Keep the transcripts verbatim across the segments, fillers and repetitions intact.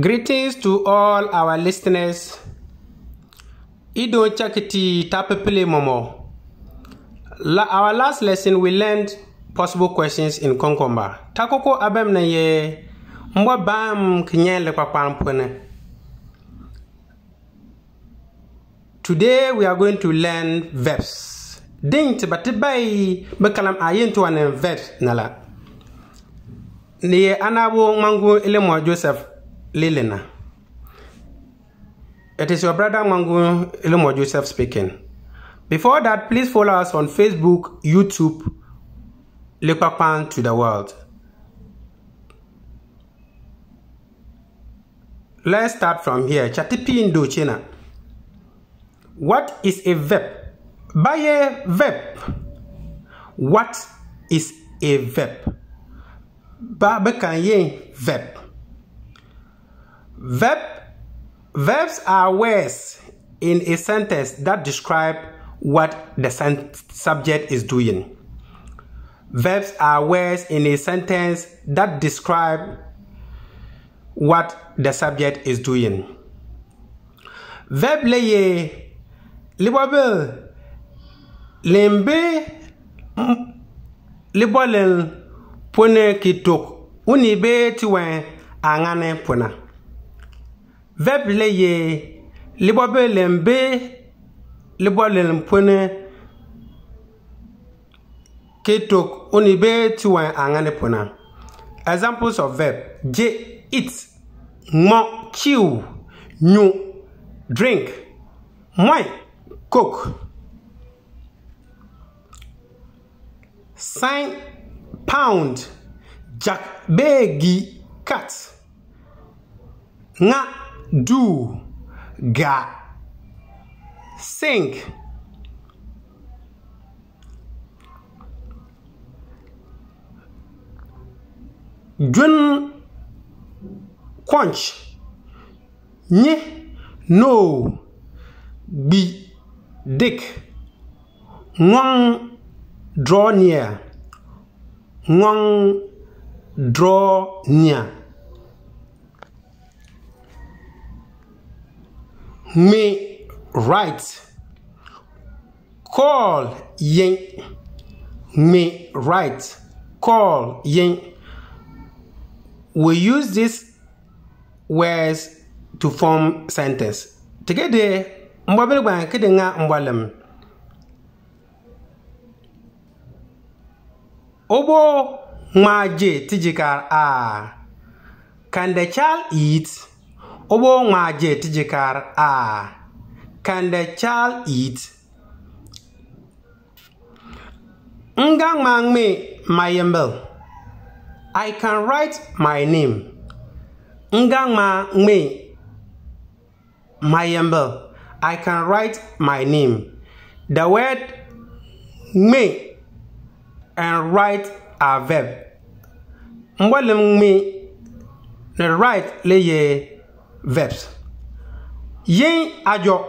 Greetings to all our listeners. Idoon cha ki tii taapepele mɔmɔk. La, our last lesson, we learned possible questions in Konkomba. Taakoko aabim nan ye mbɔbaan ki nyan likpakpaan ponn ni. Today we are going to learn verbs. Din ti ba ti bai bikalam aayin tiwan ni verbs na la. Ni ye Honorable Ŋmangu Ilemɔ Joseph Lilina. It is your brother Ŋmangu Ilemɔ Joseph speaking. Before that, please follow us on Facebook, YouTube, Likpakpan to the World. Let's start from here. Cha ti piin doo chee na. What is a verb? Ba ye verb? What is a verb? Ba bi kan ye verb? Verb, verbs are words in a sentence that describe what the sen-, subject is doing. Verbs are words in a sentence that describe what the subject is doing. Verb le ye libɔbil li bi, mm, libɔlil ponn ni ki tok unii bee tiwan aaŋaal pu na. Verb le ye libɔbil li bi libɔlil ponn ni ki tok unii bee tiwan aaŋaal pu na. Examples of verb: je, eat, ŋmɔ, chew, nyu, drink, mɔi, coke, sign, pound, jak bee gii, cut, ŋa, do, ga, sing, jun, quench, nyi, no, gbi, dig, ŋɔŋ, draw near, ŋɔŋ, draw near, ŋmee, write, call, yin, ŋmee, write, call, yin. We use these words to form sentence. Ti ga di mbɔbil ngbaan ki di ŋa mbɔlm. Ubo ŋmaa ji tijikaar aa? Can the child eat? Ubo ŋmaa ji tijikaar aa? Can the child eat? M ga ŋma ŋmee mayimbil. I can write my name. M ga ŋma ŋmee mayimbil. I can write my name. The word ŋmee and write are verb. Mbɔlm ŋmee ni write le ye verbs. Yin aajɔ,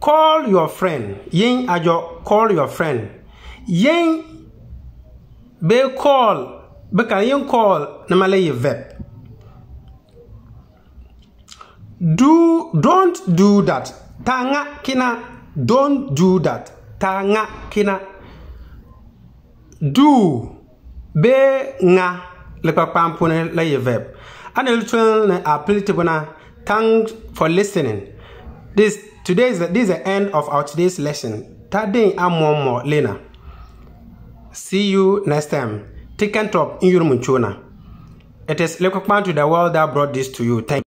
call your friend. Yin aajɔ, call your friend. Yin bee call, bi kan yin call, nima le ye verb. Do, don't do that. Taa ŋa kena. Don't do that. Taa ŋa kena. Do bee ŋa likpakpaan ponn ni le ye verb. Aa ni lituln ni aa pil ti pu na. Thanks for listening. This, today is the, this is the end of our today's lesson. Taa den aa mɔmɔk le na. See you next time. Ti kan tɔb n-yoonn mu choo na. It is Likpakpan to the World that brought this to you. Thank